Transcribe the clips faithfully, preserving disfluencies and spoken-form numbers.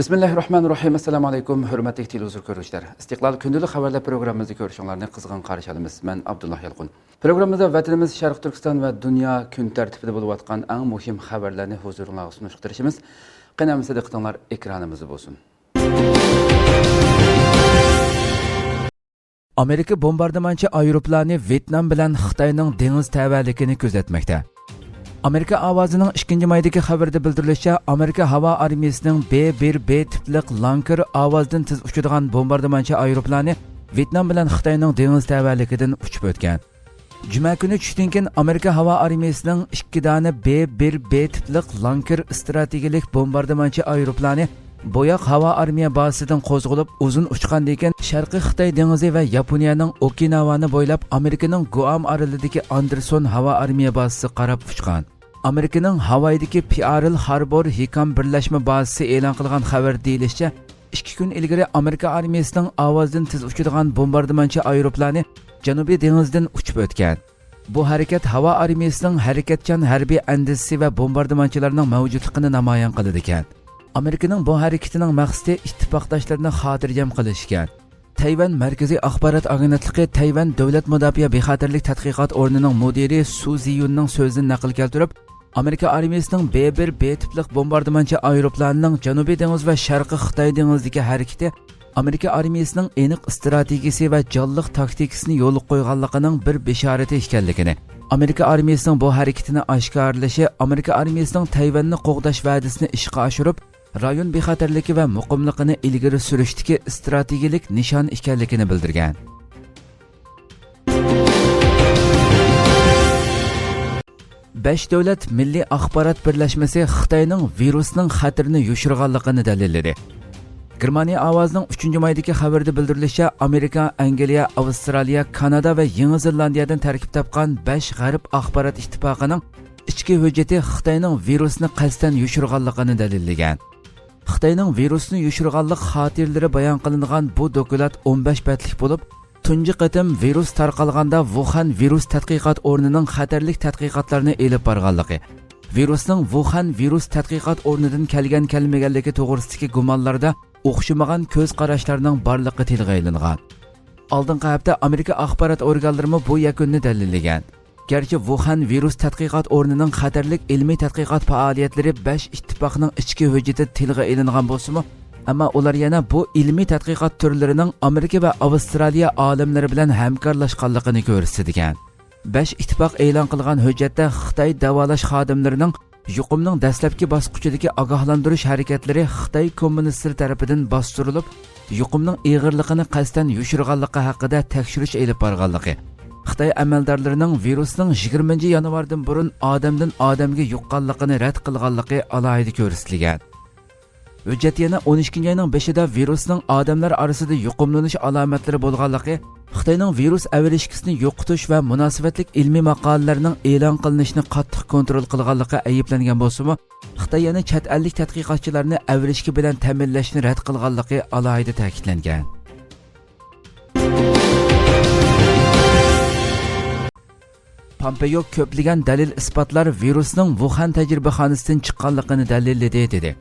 بىسمىللاھىررەھمانىررەھىم. ئەسسالامۇ ئەلەيكۇم، ھۆرمەتلىك تېلېۋىزور كۆرگۈچىلەر. ئىستىقلال كۈندىلىك خەۋەرلەر پروگراممىمىزنى كۆرۈشۈڭلارنى قىزغىن قارشى ئالىمىز. مەن ئابدۇللا يالقۇن. پروگراممىمىزدا ۋەتىنىمىز، شەرقىي تۈركىستان ۋە دۇنيا كۈن تەرتىپىدە بولۇۋاتقان ئەڭ مۇھىم خەۋەرلەرنى ھۇزۇرۇڭلارغا سۇنۇشقا تىرىشىمىز. قېنى ئەمىسە دىققىتىڭلار ئېكرانىمىزدا بولسۇن. ئامېرىكا بومباردىمانچى ئايروپىلانى ۋيېتنام بىلەن خىتاينىڭ دېڭىز تەۋەلىكىنى كۆزەتمەكتە. ئامېرىكا ئاۋازىنىڭ ئىككىنچى مايدىكى خەۋىرىدە بىلدۈرۈلۈشىچە، ئامېرىكا ھاۋا ئارمىيىسىنىڭ بې بىر بې تىپلىق لانكېر ئاۋازدىن تېز ئۇچىدىغان بومباردىمانچى ئايروپىلانى ۋيېتنام بىلەن خىتاينىڭ دېڭىز تەۋەلىكىدىن ئۇچۇپ ئۆتكەن. جۈمە كۈنى چۈشتىن كېيىن ئامېرىكا ھاۋا ئارمىيىسىنىڭ ئىككى دانە بې بىر بې تىپلىق لانكېر ئىستراتېگىيەلىك بومباردىمانچى ئايروپىلانى بوياق ھاۋا ئارمىيە بازىسىدىن قوزغىلىپ، ئۇزۇن ئۇچقاندىن كېيىن، شەرقىي خىتاي دېڭىزى ۋە ياپونىيەنىڭ ئوكىناۋانى بويلاپ، ئامېرىكىنىڭ گۇئام ئارىلىدىكى ئاندېرسون ھاۋا ئارمىيە بازىسىغا قاراپ ئۇچقان. ئامېرىكىنىڭ ھاۋايدىكى پېئارل ھاربور ھىكام بىرلەشمە بازىسى ئېلان قىلغان خەۋەردە دېيىلىشىچە، ئىككى كۈن ئىلگىرى ئامېرىكا ئارمىيىسىنىڭ ئاۋازدىن تېز ئۇچىدىغان بومباردىمانچى ئايروپىلانى جەنۇبىي دېڭىزدىن ئۇچۇپ ئۆتكەن. بۇ ھەرىكەت ھاۋا ئارمىيىسىنىڭ ھەرىكەتچان ھەربىي ئەندىزىسى ۋە بومباردىمانچىلارنىڭ مەۋجۇتلۇقىنى نامايان قىلىدىكەن. ئامېرىكىنىڭ بۇ ھەرىكىتىنىڭ مەقسىتى ئىتتىپاقداشلىرىنى خاتىرجەم قىلىش ئىكەن. تەيۋەن مەركىزىي ئاخبارات ئاگېنتلىقى تەيۋەن دۆلەت مۇداپىئە بىخەتەرلىك تەتقىقات ئورنىنىڭ مۇدىرى سۇ زىيۈننىڭ سۆزىدىن نەقىل كەلتۈرۈپ، ئامېرىكا ئارمىيىسىنىڭ بې بىر بې تىپلىق بومباردىمانچى ئايروپىلانىنىڭ جەنۇبىي دېڭىز ۋە شەرقىي خىتاي دېڭىزىدىكى ھەرىكىتى ئامېرىكا ئارمىيىسىنىڭ ئېنىق ئىستراتېگىيىسى ۋە جانلىق تاكتىكىسىنى يولغا قويغانلىقىنىڭ بىر بېشارىتى ئىكەنلىكىنى، ئامېرىكا ئارمىيىسىنىڭ بۇ ھەرىكىتىنى ئاشكارىلىشى ئامېرىكا ئارمىيىسىنىڭ تەيۋەننى قوغداش ۋەدىسىنى ئىشقا ئاشۇرۇپ، رايون بىخەتەرلىكى ۋە مۇقىملىقىنى ئىلگىرى سۈرۈشتىكى ئىستراتېگىيەلىك نىشان ئىكەنلىكىنى بىلدۈرگەن. بەش دۆلەت مىللىي ئاخبارات بىرلەشمىسى خىتاينىڭ ۋىرۇسنىڭ خەتىرىنى يوشۇرغانلىقىنى دەلىللىدى. گېرمانىيە ئاۋازىنىڭ ئۈچىنچى مايدىكى خەۋىرىدە بىلدۈرۈلۈشىچە، ئامېرىكا، ئەنگلىيە، ئاۋسترالىيە، كانادا ۋە يېڭى زېلاندىيەدىن تەركىب تاپقان بەش غەرب ئاخبارات ئىتتىپاقىنىڭ ئىچكى ھۆججىتى خىتاينىڭ ۋىرۇسنى قەستەن يوشۇرغانلىقىنى دەلىللىگەن. خىتاينىڭ ۋىرۇسنى يوشۇرغانلىق خاتىرىلىرى بايان قىلىنغان بۇ دوكلات ئون بەش بەتلىك بولۇپ، تۇنجى قېتىم ۋىرۇس تارقالغاندا ۋۇخەن ۋىرۇس تەتقىقات ئورنىنىڭ خەتەرلىك تەتقىقاتلارنى ئېلىپ بارغانلىقى، ۋىرۇسنىڭ ۋۇخەن ۋىرۇس تەتقىقات ئورنىدىن كەلگەن-كەلمىگەنلىكى توغرىسىدىكى گۇمانلاردا ئوخشىمىغان كۆز قاراشلارنىڭ بارلىقى تىلغا ئېلىنغان. ئالدىنقى ھەپتە ئامېرىكا ئاخبارات ئورگانلىرىمۇ بۇ يەكۈننى دەلىللىگەن. گەرچە ۋۇخەن ۋىرۇس تەتقىقات ئورنىنىڭ خەتەرلىك ئىلمىي تەتقىقات پائالىيەتلىرى بەش ئىتتىپاقنىڭ ئىچكى ھۆججىتىدە تىلغا ئېلىنغان بولسىمۇ، ئەمما ئۇلار يەنە بۇ ئىلمىي تەتقىقات تۈرلىرىنىڭ ئامېرىكا ۋە ئاۋسترالىيە ئالىملىرى بىلەن ھەمكارلاشقانلىقىنى كۆرسىتىدىكەن. بەش ئىتتىپاق ئېلان قىلغان ھۆججەتتە خىتاي داۋالاش خادىملىرىنىڭ يۇقۇمنىڭ دەسلەپكى باسقۇچىدىكى ئاگاھلاندۇرۇش ھەرىكەتلىرى خىتاي كوممۇنىستلىرى تەرىپىدىن باستۇرۇلۇپ، يۇقۇمنىڭ ئېغىرلىقىنى قەستەن يوشۇرغانلىقى ھەققىدە تەكشۈرۈش ئېلىپ بارغانلىقى، خىتاي ئەمەلدارلىرىنىڭ ۋىرۇسنىڭ يىگىرمىنچى يانۋاردىن بۇرۇن ئادەمدىن ئادەمگە يۇققانلىقىنى رەت قىلغانلىقى ئالاھىدە كۆرسىتىلگەن. ھۆججەت يەنە ئون ئىككىنچى ئاينىڭ بېشىدا ۋىرۇسنىڭ ئادەملەر ئارىسىدا يۇقۇملىنىش ئالامەتلىرى بولغانلىقى، خىتاينىڭ ۋىرۇس ئەۋرىشكىسىنى يوقىتىش ۋە مۇناسىۋەتلىك ئىلمىي ماقالىلەرنىڭ ئېلان قىلىنىشىنى قاتتىق كونترول قىلغانلىقى ئەيىبلەنگەن بولسىمۇ، خىتاي يەنە چەت ئەللىك تەتقىقاتچىلارنى ئەۋرىشكە بىلەن تەمىنلەشنى رەت قىلغانلىقى ئالاھىدە تەكىتلەنگەن. پامپېيو كۆپلىگەن دەلىل-ئىسپاتلار ۋىرۇسنىڭ ۋۇخەن تەجرىبىخانىسىدىن چىققانلىقىنى دەلىللىدى، دېدى.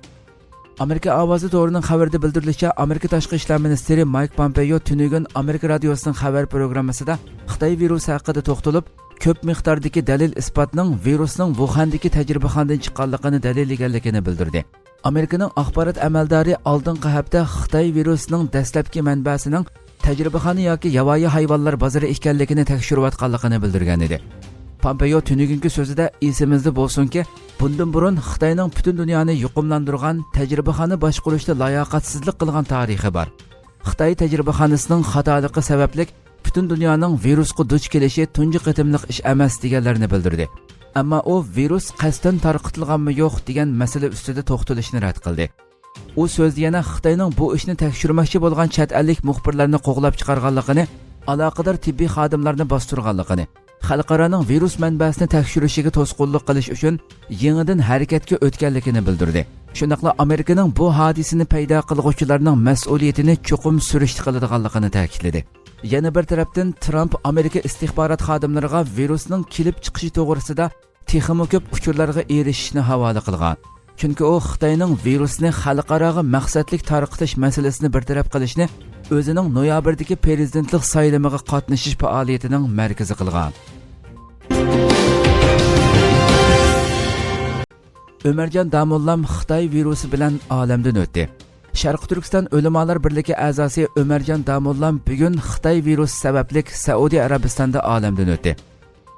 ئامېرىكا ئاۋازى تورىنىڭ خەۋىرىدە بىلدۈرۈلۈشىچە، ئامېرىكا تاشقى ئىشلار مىنىستىرى مايك پامپېيو تۈنۈگۈن ئامېرىكا رادىيوسىنىڭ خەۋەر پروگراممىسىدا خىتاي ۋىرۇسى ھەققىدە توختىلىپ، كۆپ مىقداردىكى دەلىل-ئىسپاتنىڭ ۋىرۇسنىڭ ۋۇخەندىكى تەجرىبىخانىدىن چىققانلىقىنى دەلىللىگەنلىكىنى بىلدۈردى. ئامېرىكىنىڭ ئاخبارات ئەمەلدارى ئالدىنقى ھەپتە خىتاي ۋىرۇسىنىڭ دەسلەپكى مەنبەسىنىڭ تەجرىبىخانا ياكى ياۋايى ھايۋانلار بازىرى ئىكەنلىكىنى تەكشۈرۈۋاتقانلىقىنى بىلدۈرگەنىدى. پامپېيو تۈنۈگۈنكى سۆزىدە ئېسىمىزدە بولسۇنكى، بۇندىن بۇرۇن خىتاينىڭ پۈتۈن دۇنيانى يۇقۇملاندۇرغان تەجرىبىخانا باشقۇرۇشتا لاياقەتسىزلىك قىلغان تارىخى بار. خىتاي تەجرىبىخانىسىنىڭ خاتالىقى سەۋەبلىك پۈتۈن دۇنيانىڭ ۋىرۇسقا دۇچ كېلىشى تۇنجى قېتىملىق ئىش ئەمەس، دېگەنلەرنى بىلدۈردى. ئەمما ئۇ ۋىرۇس قەستەن تارقىتىلغانمۇ يوق دېگەن مەسىلە ئۈستىدە توختىلىشنى رەت قىلدى. ئۇ سۆزدە يەنە خىتاينىڭ بۇ ئىشنى تەكشۈرمەكچى بولغان چەت ئەللىك مۇخبىرلارنى قوغلاپ چىقارغانلىقىنى، ئالاقىدار تېببىي خادىملارنى باستۇرغانلىقىنى، خەلقئارانىڭ ۋىرۇس مەنبەسىنى تەكشۈرۈشىگە توسقۇنلۇق قىلىش ئۈچۈن يېڭىدىن ھەرىكەتكە ئۆتكەنلىكىنى بىلدۈردى. شۇنداقلا ئامېرىكىنىڭ بۇ ھادىسىنى پەيدا قىلغۇچىلارنىڭ مەسئۇلىيىتىنى چوقۇم سۈرۈشتە قىلىدىغانلىقىنى تەكىتلىدى. يەنە بىر تەرەپتىن، ترامپ ئامېرىكا ئىستىخبارات خادىملىرىغا ۋىرۇسنىڭ كېلىپ چىقىشى توغرىسىدا تېخىمۇ كۆپ ئۇچۇرلارغا ئېرىشىشنى ھاۋالە قىلغان. چۈنكى ئۇ خىتاينىڭ ۋىرۇسنى خەلقئاراغا مەقسەتلىك تارقىتىش مەسىلىسىنى بىر تەرەپ قىلىشنى ئۆزىنىڭ نويابىردىكى پىرېزىدېنتلىق سايلىمىغا قاتنىشىش پائالىيىتىنىڭ مەركىزى قىلغان. ئۆمەرجان داموللام خىتاي ۋىرۇسى بىلەن ئالەمدىن ئۆتتى. شەرقىي تۈركىستان ئۆلىمالار بىرلىكى ئەزاسى ئۆمەرجان داموللام بۈگۈن خىتاي ۋىرۇسى سەۋەبلىك سەئۇدى ئەرەبىستاندا ئالەمدىن ئۆتتى.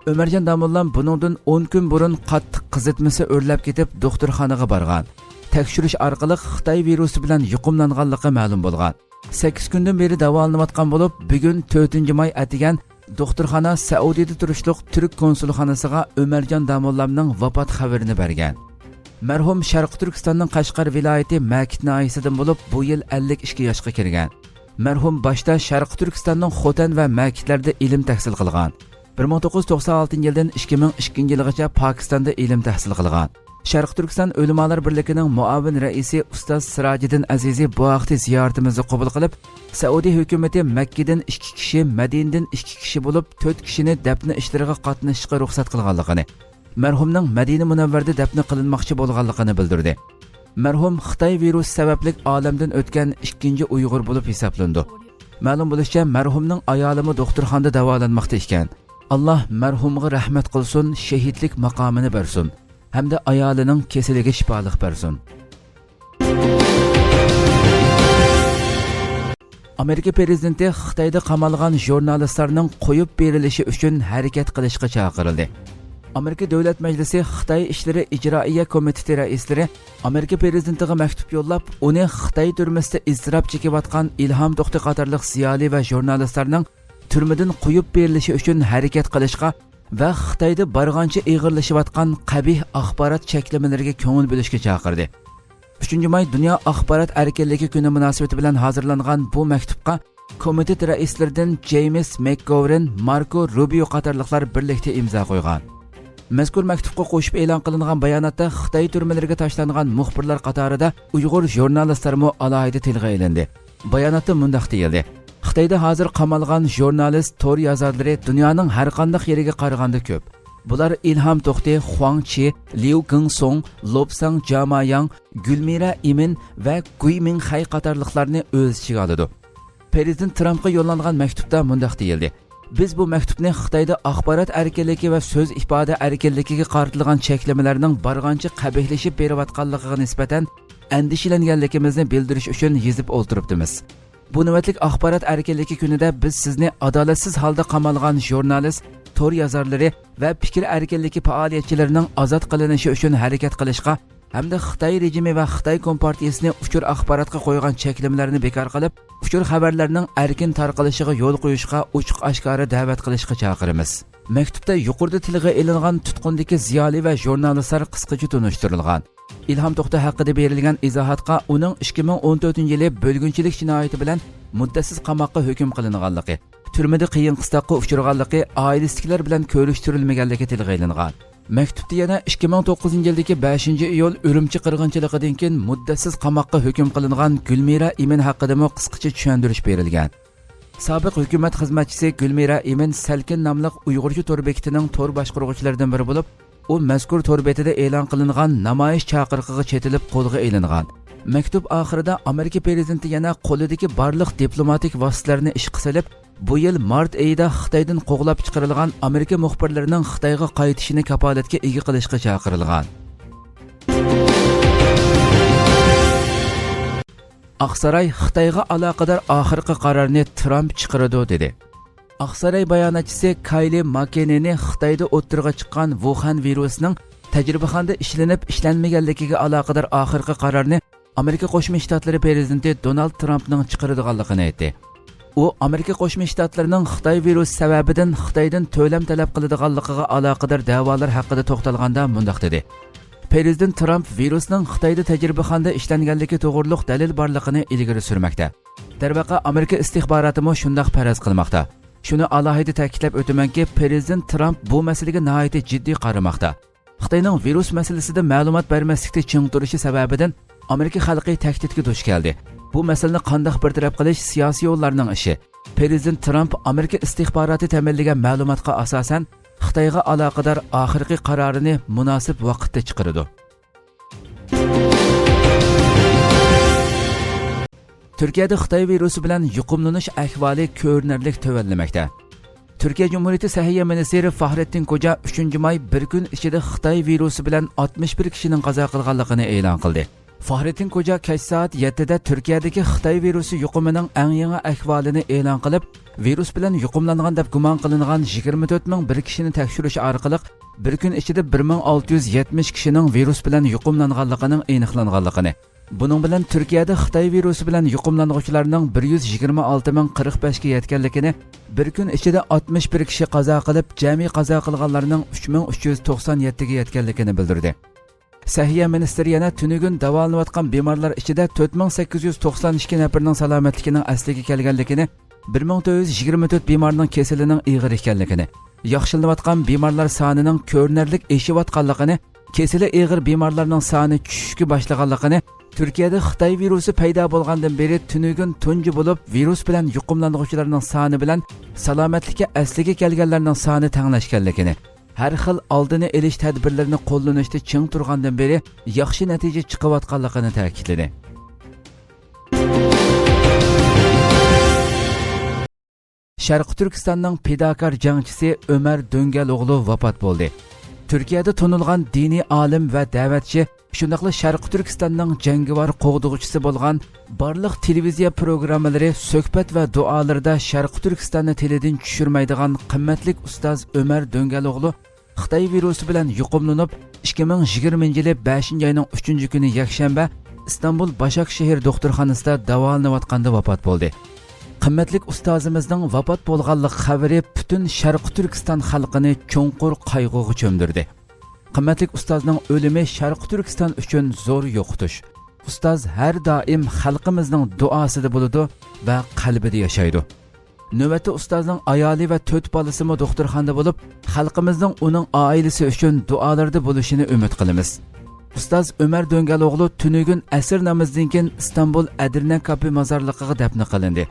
ئۆمەرجان داموللام بۇنىڭدىن ئون كۈن بۇرۇن قاتتىق قىزىتمىسى ئۆرلەپ كېتىپ، دوختۇرخانىغا بارغان. تەكشۈرۈش ئارقىلىق خىتاي ۋىرۇسى بىلەن يۇقۇملانغانلىقى مەلۇم بولغان. سەككىز كۈندىن بېرى داۋالىنىۋاتقان بولۇپ، بۈگۈن تۆتىنچى ماي ئەتىگەن دوختۇرخانا سەئۇدىدە تۇرۇشلۇق تۈرك كونسۇلخانىسىغا ئۆمەرجان داموللامنىڭ ۋاپات خەۋىرىنى بەرگەن. مەرھۇم شەرقىي تۈركىستاننىڭ قەشقەر ۋىلايىتى مەكىت ناھىيەسىدىن بولۇپ، بۇ يىل ئەللىك ئىككى ياشقا كىرگەن. مەرھۇم باشتا شەرقىي تۈركىستاننىڭ خوتەن ۋە مەكىتلەردە ئىلىم تەھسىل قىلغان. بىر مىڭ توققۇز يۈز توقسان ئالتىنچى يىلدىن ئىككى مىڭ ئىككىنچى يىلغىچە پاكىستاندا ئىلىم تەھسىل قىلغان. شەرقىي تۈركىستان ئۆلىمالار بىرلىكىنىڭ مۇئاۋىن رەئىسى ئۇستاز سىراجىدىن ئەزىزى بۇ ھەقتە زىيارىتىمىزنى قوبۇل قىلىپ، سەئۇدى ھۆكۈمىتى مەككىدىن ئىككى كىشى، مەدىنىدىن ئىككى كىشى بولۇپ، تۆت كىشىنى دەپنە ئىشلىرىغا قاتنىشىشقا رۇخسەت قىلغانلىقىنى، مەرھۇمنىڭ مەدىنە مۇنەۋۋەردە دەپنە قىلىنماقچى بولغانلىقىنى بىلدۈردى. مەرھۇم خىتاي ۋىرۇسى سەۋەبلىك ئالەمدىن ئۆتكەن ئىككىنچى ئۇيغۇر بولۇپ ھېسابلىنىدۇ. مەلۇم بولۇشىچە، مەرھۇمنىڭ ئايالىمۇ دوختۇرخانىدا داۋالانماقتا ئىكەن. ئاللا مەرھۇمغا رەھمەت قىلسۇن، شېھىتلىك ماقامىنى بەرسۇن ھەمدە ئايالىنىڭ كېسىلىگە شىپالىق بەرسۇن. ئامېرىكا پىرېزىدېنتى خىتايدا قامالغان ژۇرنالىستلارنىڭ قويۇپ بېرىلىشى ئۈچۈن ھەرىكەت قىلىشقا چاقىرىلدى. ئامېرىكا دۆلەت مەجلىسى خىتاي ئىشلىرى ئىجرائىيە كومىتېتى رەئىسلىرى ئامېرىكا پىرېزىدېنتىغا مەكتۇپ يوللاپ، ئۇنى خىتاي تۈرمىسىدە ئىزتىراپ چېكىۋاتقان ئىلھام توختى قاتارلىق زىيالىي ۋە ژۇرنالىستلارنىڭ تۈرمىدىن قويۇپ بېرىلىشى ئۈچۈن ھەرىكەت قىلىشقا ۋە خىتايدا بارغانچە ئېغىرلىشىۋاتقان قەبىھ ئاخبارات چەكلىمىلىرىگە كۆڭۈل بۆلۈشكە چاقىردى. ئۈچىنچى ماي دۇنيا ئاخبارات ئەركىنلىكى كۈنى مۇناسىۋىتى بىلەن ھازىرلانغان بۇ مەكتۇپقا كومىتېت رەئىسلىرىدىن جېيمىس مەكگوۋېرن، ماركو روبىيو قاتارلىقلار بىرلىكتە ئىمزا قويغان. مەزكۇر مەكتۇپقا قوشۇپ ئېلان قىلىنغان باياناتتا خىتاي تۈرمىلىرىگە تاشلانغان مۇخبىرلار قاتارىدا ئۇيغۇر ژۇرنالىستلىرىمۇ ئالاھىدە تىلغا ئېلىندى. باياناتتا مۇنداق دېيىلدى: خىتايدا ھازىر قامالغان ژۇرنالىست، تور يازارلىرى دۇنيانىڭ ھەرقانداق يېرىگە قارىغاندا كۆپ. بۇلار ئىلھام توختى، خۇاڭ چى، ليۇ گېڭسۇڭ، لوبساڭ جاماياڭ، گۈلمىرە ئىمىن ۋە گۇي مىڭخەي قاتارلىقلارنى ئۆز ئىچىگە ئالىدۇ. پىرېزىدېنت ترامپقا يوللانغان مەكتۇپتا مۇنداق دېيىلدى: بىز بۇ مەكتۇپنى خىتايدا ئاخبارات ئەركىنلىكى ۋە سۆز ئىپادە ئەركىنلىكىگە قارىتىلغان چەكلىمىلەرنىڭ بارغانچە قەبىھلىشىپ بېرىۋاتقانلىقىغا نىسبەتەن ئەندىشىلەنگەنلىكىمىزنى بىلدۈرۈش ئۈچۈن يېزىپ ئولتۇرۇپتىمىز. بۇ نۆۋەتلىك ئاخبارات ئەركىنلىكى كۈنىدە بىز سىزنى ئادالەتسىز ھالدا قامالغان ژۇرنالىست، تور يازارلىرى ۋە پىكىر ئەركىنلىكى پائالىيەتچىلىرىنىڭ ئازاد قىلىنىشى ئۈچۈن ھەرىكەت قىلىشقا ھەمدە خىتاي رېجىمى ۋە خىتاي كومپارتىيىسىنى ئۇچۇر ئاخباراتقا قويغان چەكلىمىلەرنى بىكار قىلىپ، ئۇچۇر خەۋەرلەرنىڭ ئەركىن تارقىلىشىغا يول قويۇشقا ئوچۇق-ئاشكارا دەۋەت قىلىشقا چاقىرىمىز. مەكتۇپتا يۇقىرىدا تىلغا ئېلىنغان تۇتقۇندىكى زىيالىي ۋە ژۇرنالىستلار قىسقىچە تونۇشتۇرۇلغان. ئىلھام توختى ھەققىدە بېرىلگەن ئىزاھاتقا ئۇنىڭ ئىككى مىڭ ئون تۆتىنچى يىلى بۆلگۈنچىلىك جىنايىتى بىلەن مۇددەتسىز قاماققا ھۆكۈم قىلىنغانلىقى، تۈرمىدە قىيىن قىستاققا ئۇچرىغانلىقى، ئائىلىسىدىكىلەر بىلەن كۆرۈشتۈرۈلمىگەنلىكى تىلغا ئېلىنغان. مەكتۇپتە يەنە ئىككى مىڭ توققۇزىنچى يىلدىكى بەشىنچى ئىيۇل ئۈرۈمچى قىرغىنچىلىقىدىن كېيىن مۇددەتسىز قاماققا ھۆكۈم قىلىنغان گۈلمىرە ئىمىن ھەققىدىمۇ قىسقىچە چۈشەندۈرۈش بېرىلگەن. سابىق ھۆكۈمەت خىزمەتچىسى گۈلمىرە ئىمىن سەلكىن ناملىق ئۇيغۇرچە تور بېكىتىنىڭ تور باشقۇرغۇچىلىرىدىن بىرى بولۇپ، ئۇ مەزكۇر تور بېتىدە ئېلان قىلىنغان نامايىش چاقىرىقىغا چېتىلىپ قولغا ئېلىنغان. مەكتۇپ ئاخىرىدا ئامېرىكا پىرېزىدېنتى يەنە قولىدىكى بارلىق دىپلوماتىك ۋاسىتىلەرنى ئىشقا سېلىپ، بۇ يىل مارت ئېيىدا خىتايدىن قوغلاپ چىقىرىلغان ئامېرىكا مۇخبىرلىرىنىڭ خىتايغا قايتىشىنى كاپالەتكە ئىگە قىلىشقا چاقىرىلغان. ئاقساراي خىتايغا ئالاقىدار ئاخىرقى قارارنى ترامپ چىقىرىدۇ، دېدى. ئاقساراي باياناتچىسى كايلى ماككېننى خىتايدا ئوتتۇرىغا چىققان ۋۇخەن ۋىرۇسىنىڭ تەجرىبىخانىدا ئىشلىنىپ ئىشلەنمىگەنلىكىگە ئالاقىدار ئاخىرقى قارارنى ئامېرىكا قوشما شتاتلىرى پىرېزىدېنتى دونالد ترامپنىڭ چىقىرىدىغانلىقىنى ئېيتتى. ئۇ ئامېرىكا قوشما شتاتلىرىنىڭ خىتاي ۋىرۇسى سەۋەبىدىن خىتايدىن تۆلەم تەلەپ قىلىدىغانلىقىغا ئالاقىدار دەۋالار ھەققىدە توختالغاندا مۇنداق دېدى: پىرېزىدېنت ترامپ ۋىرۇسنىڭ خىتايدا تەجرىبىخانىدا ئىشلەنگەنلىكى توغرۇلۇق دەلىل بارلىقىنى ئىلگىرى سۈرمەكتە. دەرۋەقە، ئامېرىكا ئىستىخباراتىمۇ شۇنداق پەرەز قىلماقتا. شۇنى ئالاھىدە تەكىتلەپ ئۆتىمەنكى، پىرېزىدېنت ترامپ بۇ مەسىلىگە ناھايىتى جىددىي قارىماقتا. خىتاينىڭ ۋىرۇس مەسىلىسىدە مەلۇمات بەرمەسلىكتە چىڭ تۇرۇشى سەۋەبىدىن ئامېرىكا خەلقى تەھدىتكە دۇچ كەلدى. بۇ مەسىلىنى قانداق بىر تەرەپ قىلىش سىياسىيونلارنىڭ ئىشى. پىرېزىدېنت ترامپ ئامېرىكا ئىستىخباراتى تەمىنلىگەن مەلۇماتقا ئاساسەن، خىتايغا ئالاقىدار ئاخىرقى قارارىنى مۇناسىپ ۋاقىتتا چىقىرىدۇ. تۈركىيەدە خىتاي ۋىرۇسى بىلەن يۇقۇملىنىش ئەھۋالى كۆرۈنەرلىك تۆۋەنلىمەكتە. تۈركىيە جۇمھۇرىيىتى سەھىيە مىنىستىرى فاھرېتتىن كوجا ئۈچىنچى ماي بىر كۈن ئىچىدە خىتاي ۋىرۇسى بىلەن ئاتمىش بىر كىشىنىڭ قازا قىلغانلىقىنى ئېلان قىلدى. فاھرېتتىن كوجا كەچ سائەت يەتتىدە تۈركىيەدىكى خىتاي ۋىرۇسى يۇقۇمىنىڭ ئەڭ يېڭى ئەھۋالىنى ئېلان قىلىپ، ۋىرۇس بىلەن يۇقۇملانغان دەپ گۇمان قىلىنغان يىگىرمە تۆت مىڭ بىر كىشىنى تەكشۈرۈش ئارقىلىق، بىر كۈن ئىچىدە بىر مىڭ ئالتە يۈز يەتمىش كىشىنىڭ ۋىرۇس بىلەن يۇقۇملانغانلىقىنىڭ ئېنىقلانغانلىقىنى، بۇنىڭ بىلەن تۈركىيەدە خىتاي ۋىرۇسى بىلەن يۇقۇملانغۇچىلارنىڭ بىر يۈز يىگىرمە ئالتە مىڭ قىرىق بەشكە يەتكەنلىكىنى، بىر كۈن ئىچىدە ئاتمىش بىر كىشى قازا قىلىپ، جەمئىي قازا قىلغانلارنىڭ ئۈچ مىڭ ئۈچ يۈز توقسان يەتتىگە يەتكەنلىكىنى بىلدۈردى. سەھىيە مىنىستىرى يەنە تۈنۈگۈن داۋالىنىۋاتقان بىمارلار ئىچىدە تۆت مىڭ سەككىز يۈز توقسان ئىككى نەپىرىنىڭ سالامەتلىكىنىڭ ئەسلىگە كەلگەنلىكىنى، بىر مىڭ تۆت يۈز يىگىرمە تۆت بىمارنىڭ كېسىلىنىڭ ئېغىر ئىكەنلىكىنى، ياخشىلىنىۋاتقان بىمارلار سانىنىڭ كۆرۈنەرلىك ئېشىۋاتقانلىقىنى، كېسىلى ئېغىر بىمارلارنىڭ سانى چۈشۈشكە باشلىغانلىقىنى، تۈركىيەدە خىتاي ۋىرۇسى پەيدا بولغاندىن بېرى تۈنۈگۈن تۇنجى بولۇپ ۋىرۇس بىلەن يۇقۇملانغۇچىلارنىڭ سانى بىلەن سالامەتلىكى ئەسلىگە كەلگەنلەرنىڭ سانى تەڭلەشكەنلىكىنى، ھەر خىل ئالدىنى ئېلىش تەدبىرلىرىنى قوللىنىشتا چىڭ تۇرغاندىن بېرى ياخشى نەتىجە چىقىۋاتقانلىقىنى تەكىتلىدى. شەرقىي تۈركىستاننىڭ پىداكار جەڭچىسى ئۆمەر دۆڭگەل ئوغلى ۋاپات بولدى. تۈركىيەدە تونۇلغان دىنىي ئالىم ۋە دەۋەتچى، شۇنداقلا شەرقىي تۈركىستاننىڭ جەڭگىۋار قوغدىغۇچىسى بولغان، بارلىق تېلېۋىزىيە پروگراممىلىرى، سۆھبەت ۋە دۇئالىرىدا شەرقىي تۈركىستاننى تىلىدىن چۈشۈرمەيدىغان قىممەتلىك ئۇستاز ئۆمەر دۆڭگەل ئوغلى خىتاي ۋىرۇسى بىلەن يۇقۇملىنىپ، ئىككى مىڭ يىگىرمىنچى يىلى بەشىنچى ئاينىڭ ئۈچىنچى كۈنى يەكشەنبە ئىستانبۇل باشاكشېھىر دوختۇرخانىسىدا داۋالىنىۋاتقاندا ۋاپات بولدى. قىممەتلىك ئۇستازىمىزنىڭ ۋاپات بولغانلىق خەۋىرى پۈتۈن شەرقىي تۈركىستان خەلقىنى چوڭقۇر قايغۇغا چۆمدۈردى. قىممەتلىك ئۇستازنىڭ ئۆلۈمى شەرقىي تۈركىستان ئۈچۈن زور يوقىتىش. ئۇستاز ھەر دائىم خەلقىمىزنىڭ دۇئاسىدا بولىدۇ ۋە قەلبىدە ياشايدۇ. نۆۋەتتە ئۇستازنىڭ ئايالى ۋە تۆت بالىسىمۇ دوختۇرخانىدا بولۇپ، خەلقىمىزنىڭ ئۇنىڭ ئائىلىسى ئۈچۈن دۇئالاردا بولۇشىنى ئۈمىد قىلىمىز. ئۇستاز ئۆمەر دۆڭگەل ئوغلى تۈنۈگۈن ئەسىر نامىزىدىن كېيىن ئىستانبۇل ئەدىرنە كاپى مازارلىقىغا دەپنە قىلىندى.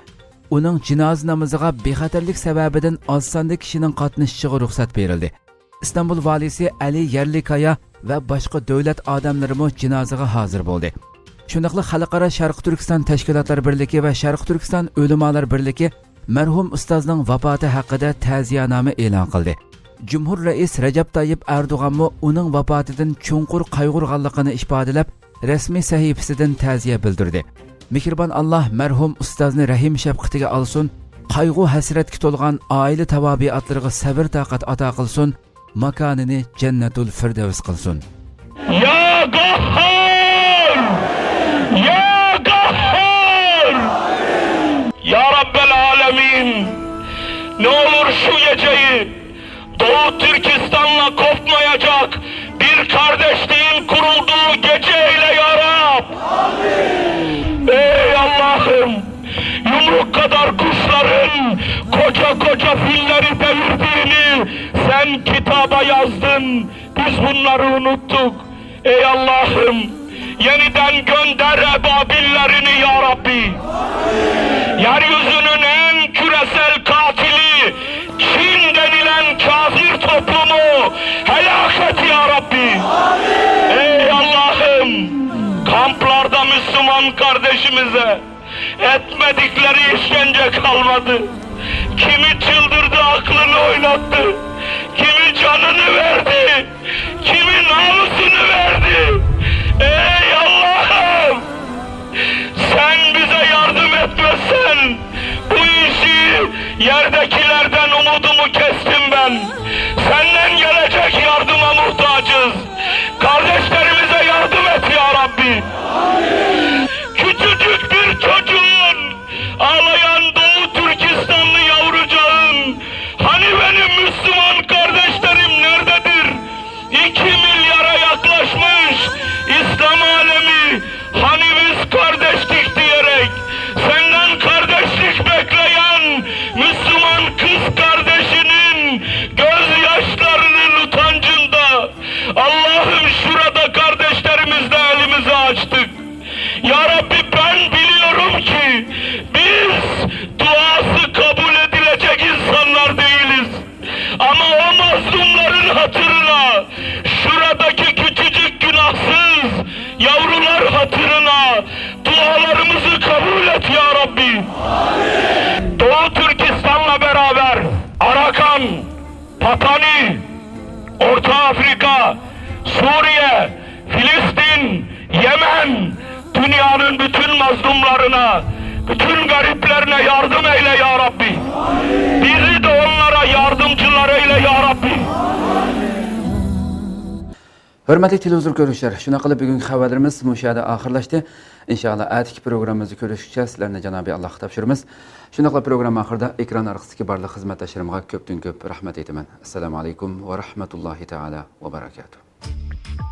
ئۇنىڭ جىنازا نامىزىغا بىخەتەرلىك سەۋەبىدىن ئاز ساندا كىشىنىڭ قاتنىشىشىغا رۇخسەت بېرىلدى. ئىستانبۇل ۋالىسى ئەلى يەرلىكايا ۋە باشقا دۆلەت ئادەملىرىمۇ جىنازىغا ھازىر بولدى. شۇنداقلا خەلقئارا شەرقىي تۈركىستان تەشكىلاتلار بىرلىكى ۋە شەرقىي تۈركىستان ئۆلىمالار بىرلىكى مەرھۇم ئۇستازنىڭ ۋاپاتى ھەققىدە تەزىيەنامە ئېلان قىلدى. جۇمھۇر رەئىس رەجەپ تايىپ ئەردوغانمۇ ئۇنىڭ ۋاپاتىدىن چوڭقۇر قايغۇرغانلىقىنى ئىپادىلەپ، رەسمىي سەھىپىسىدىن تەزىيە بىلدۈردى. مېھرىبان ئاللاھ مەرھۇم ئۇستازنى رەھىم شەپقىتىگە ئالسۇن، قايغۇ ھەسرەتكە تولغان ئائىلە تاۋابىئاتلىرىغا سەۋر تاقەت ئاتا قىلسۇن، ماكانىنى جەننەتۇل فىردەۋس قىلسۇن. يا قهار! يا قهار! يا رب العالمين! Ne olur şu geceyi Doğu Türkistan'la kopmayacak bir kardeşliğin kurulduğu gece eyle ya Rab. Ey Allah'ım, yumruk kadar kuşların koca koca filleri devirdiğini sen kitaba yazdın. Biz bunları unuttuk. Ey Allah'ım, yeniden gönder ebabillerini ya Rabbi. Yeryüzünün en küresel katili Çin denilen kafir toplumu helak et ya Rabbi. Ey Allah'ım, kamplarda Müslüman kardeşimize etmedikleri işkence kalmadı. Kimi çıldırdı, aklını oynattı. Kimi canını verdi. Kimi namusunu verdi. Ey Allah'ım! Sen bize yardım etmezsen bu işi yerdekilerden umudumu kestim ben. Senden gelecek yardıma muhtacız. Kardeşlerimize yardım et ya Rabbi. Küçücük bir çocuğun, ağlayan Doğu Türkistanlı yavrucağın, hani benim Müslüman kardeşlerim nerededir? İki milyara yaklaşmış قبول et ya Rabbi. Doğu Türkistan'la beraber Arakan, Patani, Orta Afrika, Suriye, Filistin, Yemen, dünyanın bütün mazlumlarına, bütün gariplerine yardım eyle ya Rabbi. Bizi de onlara yardımcılar eyle ya Rabbi. ھۆرمەتلىك تېلېۋىزور كۆرۈشلەر، شۇنداق قىلىپ بۈگۈنكى خەۋەرلىرىمىز مۇشۇ يەردە ئاخىرلاشتى. ئىنشائاللا ئەتىكى پروگراممىمىزدا كۆرۈشكىچە سىلەرنى جانابى ئاللاھقا تاپشۇرىمىز. شۇنداقلا پروگرامما ئاخىرىدا ئېكران ئارقىسىدىكى بارلىق خىزمەتداشلىرىمغا كۆپتىن كۆپ رەھمەت ئېيتىمەن. ئەسسالامۇ ئەلەيكۇم ۋە رەھمەتۇللاھى تەئالا ۋە بەرەكاتۇھ.